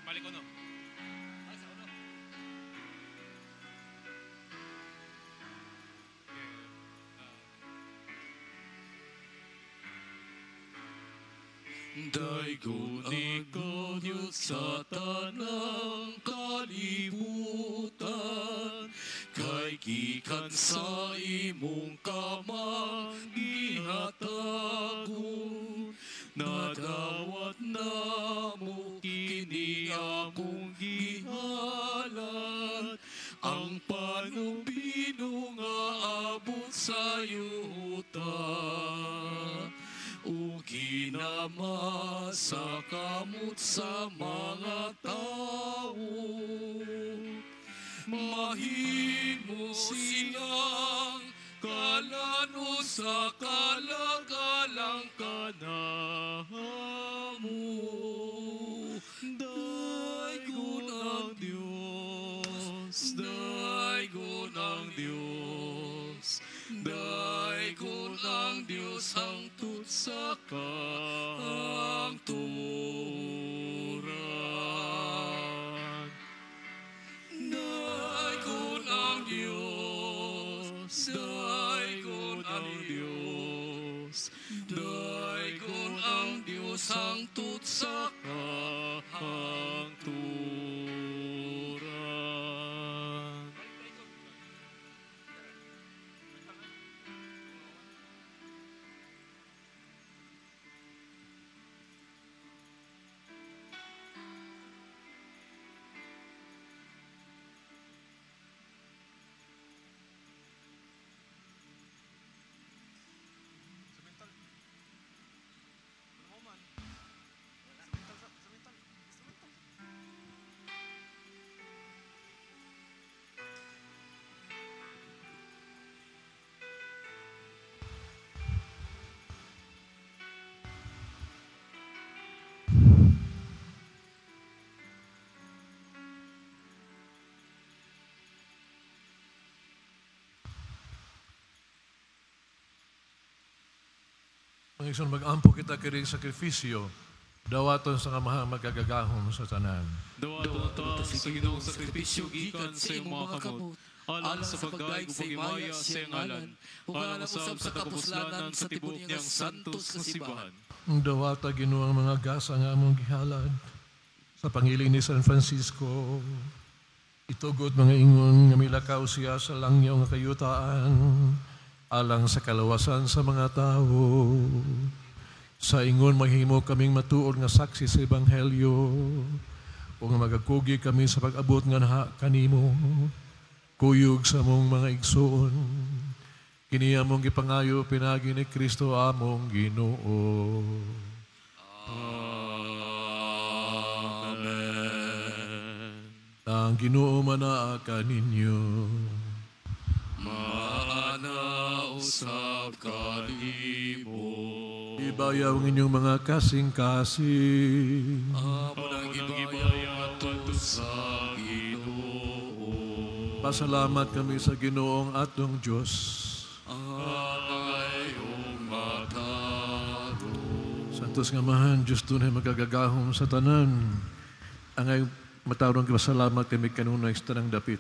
Balik ko no. Daygon ikaw Diyos sa tanang kalibutan, kay gikan sa imong kamang gihatagon. Nadawat namo kini akong gihalad, ang panubino nga abot sa yuta. O kinama sa kamot sa mga tao, mahimo silang kalano sa kalagalang kanamo. Daygon ang Diyos, daygon ang Diyos, daygon ang Diyos hangtod sa kahangturan. Daygon ang Diyos, daygon ang Diyos, daygon ang Diyos hangtod sa kahangturan. Mga igsoon, mag-ampo kita kining sakripisyo, dawaton sa Amahang magagagahom sa tanan. Dawaton ta sa Ginoong sakripisyo gikan sa iyong mga kamot, alang sa pagdaig ug paghimaya sa iyang ngalan, alang usab sa kapuslanan sa tibuok niyang santos nga simbahan. Dawata Ginoo ang mga gasa nga among gihalad sa pangiling ni San Francisco. Itugot mga ingon nga milakaw siya sa langyaw nga kayutaan, alang sa kalawasan sa mga tao. Sa ingon mahimo kaming matuod nga saksi sa Ebanghelyo, o nga magakugi kami sa pag-abot nga naha kanimo, kuyog sa mong mga igsoon. Kini among gipangayo pinaagi ni Kristo among Ginoo. Amen. Ang Ginoo manaa kaninyo. Maana usab kanimo. Ibayaw ang inyong mga kasing-kasing. Amo nang ibayaw ngadto sa Ginoo. Pasalamat kami sa Ginoong atong Diyos. Angayong matarong. Santos nga Amahan, Diyos tunay magagagahom sa tanan. Angay matarong pasalamat kami kanunay sa tanang dapit.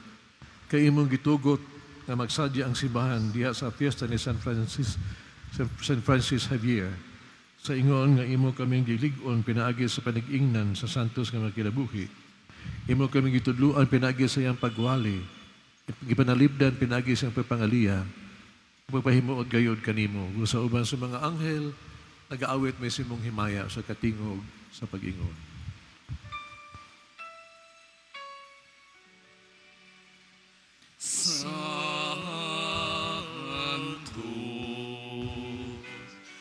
Kay imong gitugot nga magsadya ang simbahan diha sa fiesta ni San Francis Xavier. Sa ingon nga imo kaming gilig-on pinaagi sa panag-ingnan sa santos nga mga. Imo kaming gitudluan pinaagi sa iyang pagwali. Gipanalipdan pinaagi sa iyang pagpangaliya. Pagpahimuot gayod kanimo. Sa uban sa mga anghel, nagaawit may simong himaya sa katingog sa pag-ingon. Santo,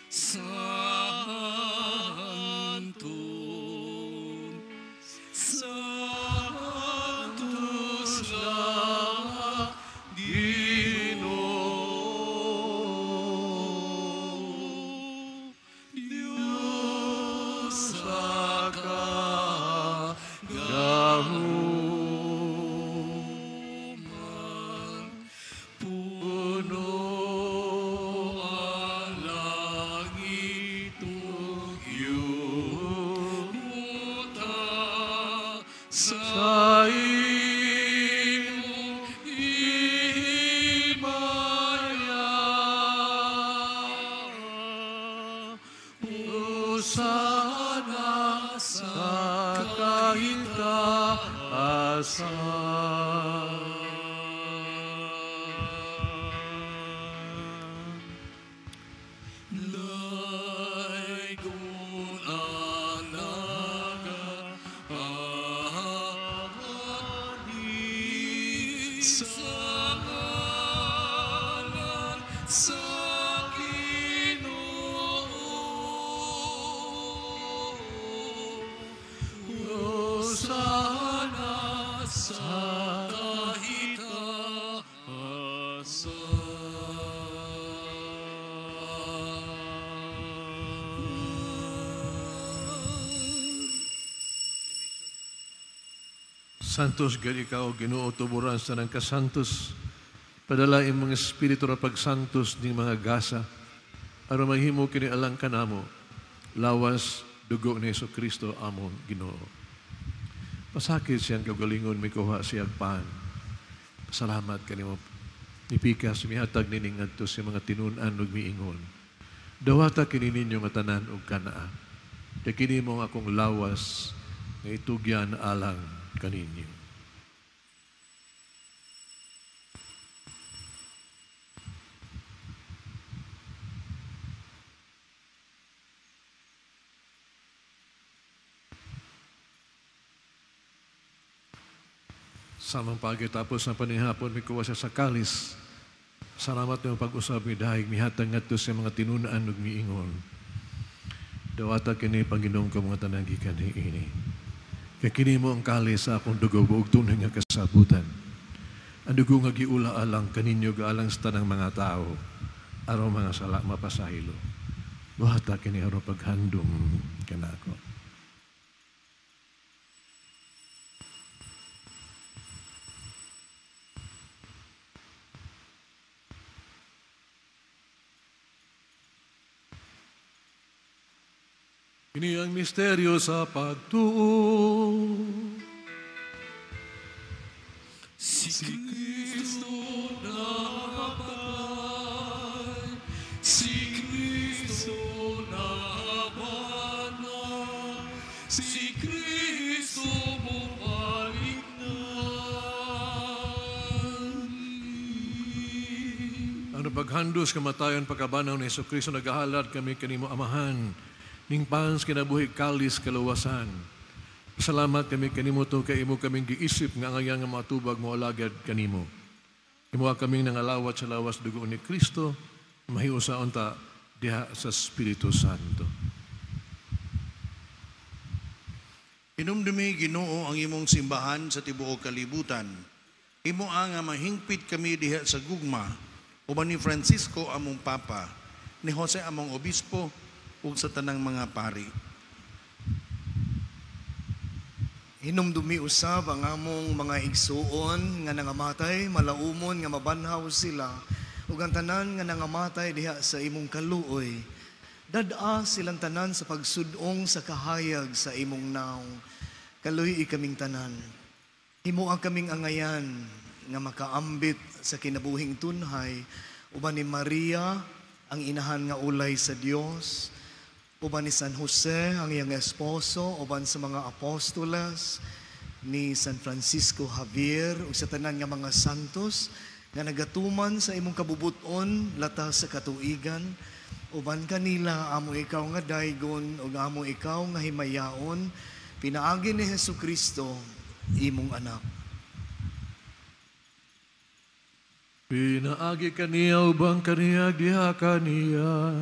Santo, Santos na Ginoo, Diyos sa kagahom. Sa imong himaya, Hosana sa kahitaasan. Laygon ang nagaani sa ngalan sa Ginoo. Hosana sa kahitaasan. Santos gid ikaw, Ginoo, tuburan sa nang kasantos. Padala imong espiritu ra pagsantos ning mga gasa. Aron mahimo kini alang kanamo, lawas dugo ni Hesukristo among Ginoo. Pasakit siyang kagalingon mikuha siyang pan. Salamat kanimo. Nipikas mihatag nining ngadto sa mga tinun-an ug miingon. Dawata kini ninyo nga tanan ug kanaa. Kay kini mo ang akong lawas nga itugyan alang kaninyo. Samang pagkatapos ng panihapon, mikuha siya sa kalis. Salamat ng pag-usab mi dahig mihatag ngadto sa mga tinun-an ug miingon. Dawata kini Panginoon ko mga tanan gikan niini. Kay kini mo ang kalis sa akong dugo buog tunay nga kasabutan. Ang dugo nga giula alang kaninyo gaalang sa tanang mga tao aron mga sala mapasaylo. Buhata kini aron paghandom kanako. Ini ang misteryo sa pagtuo. Si Kristo namatay, si Kristo nabanal, si Kristo bumalik na. Ang paghandos kamatayon pagkabanaw ni Hesukristo nagahalad kami kanimo Amahan ning pans kinabuhi kalis kaluwasan. Salamat kami kanimo to kay imo kaming giisip nga ang nga matubag mo alagad kanimo. Imo kaming nangalawat sa lawas dugo ni Kristo, mahiusa unta diha sa Espiritu Santo. Hinumdumi Ginoo ang imong simbahan sa tibuok kalibutan. Imo ang nga mahingpit kami diha sa gugma uban ni Francisco among Papa, ni Jose among Obispo ug sa tanang mga pari. Hinumdumi usab ang among mga igsuon nga nangamatay, malaumon nga mabanhaw sila, ug ang tanan nga nangamatay diha sa imong kaluoy. Dad-a silang tanan sa pagsudong sa kahayag sa imong naong. Kaluy-i kaming tanan. Himoa kaming angayan nga makaambit sa kinabuhing tunhay uban ni Maria ang inahan nga ulay sa Dios, uban ni San Jose ang iyang esposo, uban sa mga apostoles ni San Francisco Javier ug sa tanan nga mga santos nga nagatuman sa imong kabubuton lata sa katuigan, uban kanila amo ikaw nga daygon ug amo ikaw nga himayaon, pinaagi ni Hesukristo imong anak. Pinaagi kaniya ubang kaniya diha kaniya.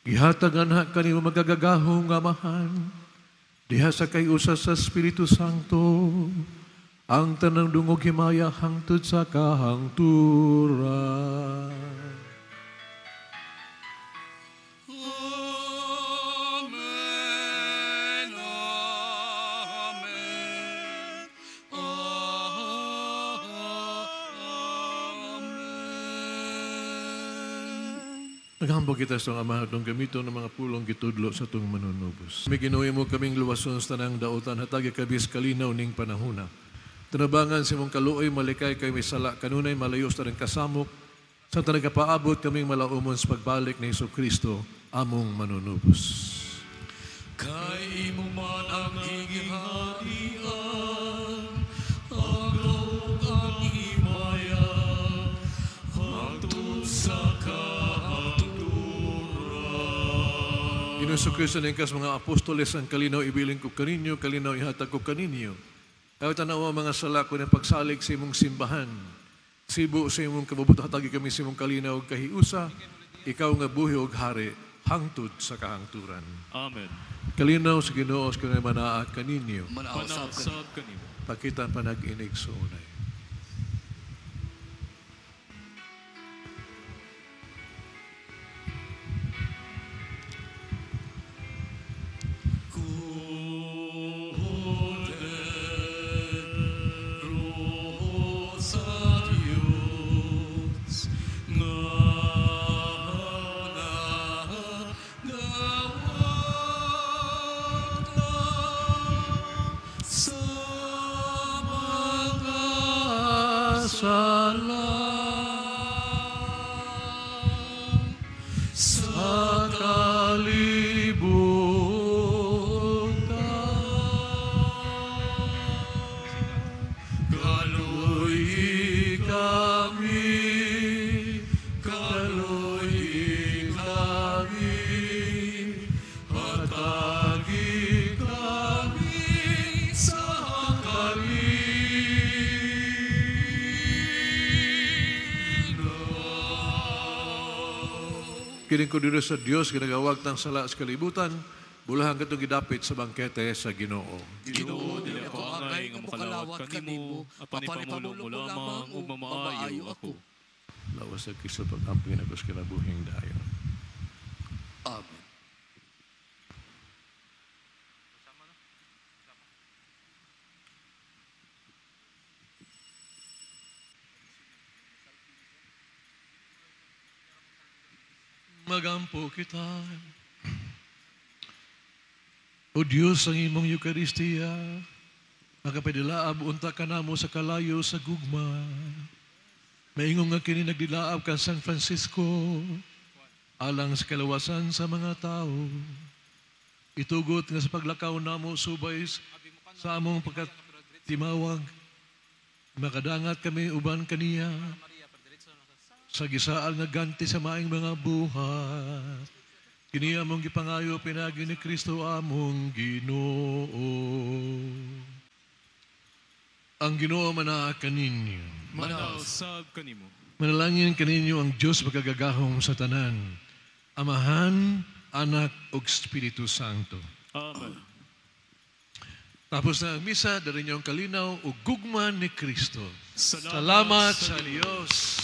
Gihatagan ha kanimo magagagahong Amahan diha sa kay-usa sa Espiritu Santo ang tanang dungog himaya hangtod sa kahangturan. Amen, amen, amen. Naghambog kita sa Ama atong gamiton ng mga pulong gitudlo sa atong manunubos. May Ginoo mo kaming luwason sa tanang dautan, hatagi kabis kalinaw ning panahuna. Tinabangan sa imong kaluoy, malikay kay may sala kanunay malayo sa tanang kasamok, sa tanang kapaabot kaming malaumon sa pagbalik ni Hesus Kristo, among manunubos. Kay imo man ang gingharian, ang gahom ang himaya, hangtod sa kahangturan. Ginoong Kristo, ningkas mga apostoles, ang kalinaw ibilin ko kaninyo, kalinaw ihatag ko kaninyo. Kaya tanawa mga sala ko ng pagsalig sa imong simbahan. Sibo sa imong kabubuto, hatagi kami sa imong kalinaw ug kahiusa, ikaw nga buhi og hari, hangtod sa kahangturan. Amen. Kalinaw sa Ginoo sa kanay manaa kaninyo. Manaw Manaw sab kanimo. Pakita panag-inig sa unay. Sa Diyos nga nagawat sa mga sala sa kalibutan. Kaloy kami, kaloy kami, hatagi kami sa kalinaw. Kining ko dito sa Dios ginagawag tang sala sa kalibutan, bulahan katong gidapit sa bangkete sa Ginoo. Ginoo, dili ako angay nga makalawat kanimo, apan ipamulong mo lamang ug mamaayo ako. Lawas sa Kristo pag-amping ako sa kinabuhing dayon. Amen. Magampo kita. O Diyos, ang imong Eucharistia, makapadilaab unta ka namo sa kalayo sa gugma. Maingon nga kini nagdilaab ka San Francisco, alang sa kalawasan sa mga tao. Itugot nga sa paglakaw namo subay sa among pagkatimawag, makadangat kami uban kaniya sa gisaal nga ganti sa maing mga buhat. Kini among gipangayo pinagi ni Kristo among Ginoo. Ang Ginoo manaa kaninyo. Manaw sab kanimo. Manalangin kaninyo ang Dios makagagahom sa tanan. Amahan, Anak ug Espiritu Santo. Amen. Tapos na ang misa, dali niyo ang kalinaw ug gugma ni Kristo. Salamat Salamat sa sa Dios.